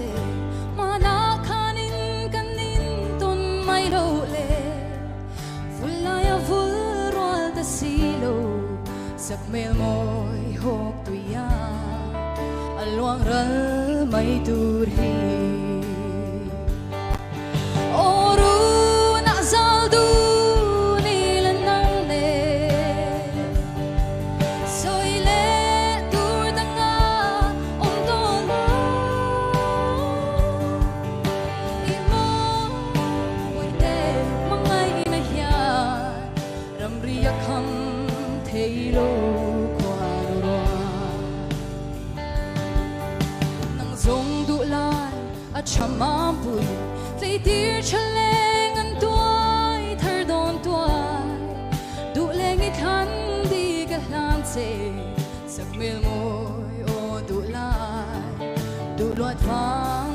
te Mana khanin kan in ton mai lo le Vul lai a vul rual ta si lo Sak mel moi hok tuya A luang ral mai tur hi Oru na zal du ni lan nang ne Soi le tur danga om to lo I mo mui te mangai na hian Ram ria kham thei lo qua ro Nang zong du lai a chamam pui Tlei tir chaleng an tuai thar don tuai Du leng i than di ka hlan che Sak mel moi o du lai Du luat vang.